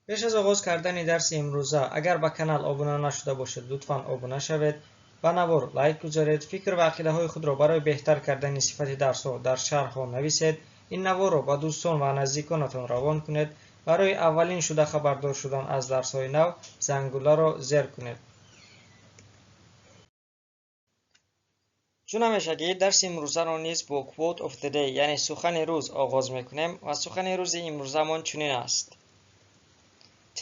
Пеш аз оғоз кардани дарси имрӯза, агар ба канал обуна нашуда бошед, лутфан обуна шавед, ба навор лайк гузоред, фикр ва ақидаҳои худро барои беҳтар кардани сифати дарсҳо дар шарҳҳо нависед, ин наворро ба дӯстон ва наздиконатон равон кунед, барои аввалин шуда хабардор шудан аз дарсҳои нав зангуларо зер кунед. Чун ҳамешагӣ дарси имрӯзаро низ бо quote of the day, яъне сухани рӯз оғоз мекунем ва сухани рӯзи имрӯзамон чунин аст.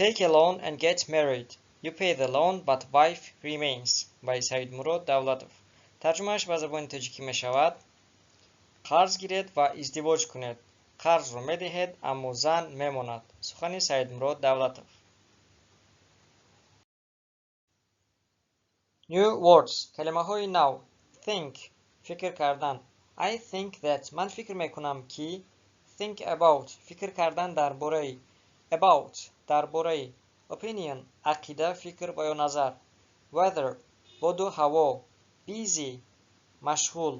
Take a loan and get married. You pay the loan, but wife remains. By Саидмурод Давлатов. Тарҷумааш ба забони тоҷикӣ мешавад: қарз гиред ва издивоҷ кунед. Қарзро медиҳед, аммо зан мемонад. Сухани Саидмурод Давлатов. New words. Калимаҳои нав. Think. Фикр кардан. I think that. Ман фикр мекунам ки. Think about. Фикр кардан дар бораи. About. Дар бораи. Opinion. Ақида, фикр ва ё назар. Weather. Боду ҳаво. Busy. Машғул.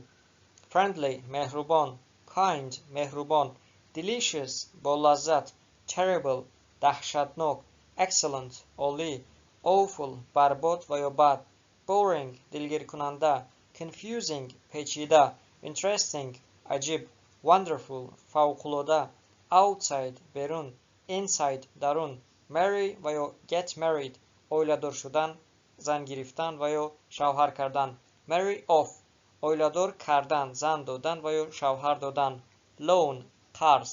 Friendly. Меҳрубон. Kind. Меҳрубон. Delicious. Бо лаззат. Terrible. Даҳшатнок. Excellent. Олӣ. Awful. Барбод ва ё бад. Boring. Дилгиркунанда. Confusing. Печида. Interesting. Аҷиб. Wonderful. Фавқулода. Outside. Берун. Inside. Дарун. Marry ва ё get married. Оиладор шудан, зан гирифтан ва ё шавҳар кардан. Marry off. Оиладор кардан, зан додан ва ё шавҳар додан. Loan. Қарз.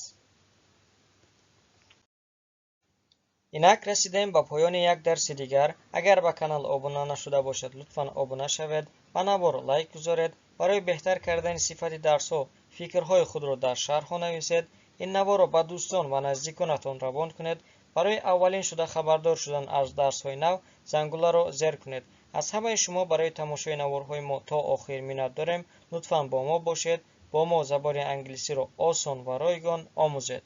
Инак расидем ба поёни як дарси дигар. Агар ба канал обуна нашуда бошед, лутфан обуна шавед, ба навор лайк гузоред, барои беҳтар кардани сифати дарсҳо фикрҳои худро дар шарҳҳо нависед, ин наворро ба дӯстон ва наздиконатон равон кунед, барои аввалин шуда хабардор шудан аз дарсҳои нав зангуларо зер кунед. Аз ҳамаи шумо барои тамошои наворҳои мо то охир миннат дорем. Лутфан бо мо бошед, бо мо забони англисиро осон ва ройгон омӯзед.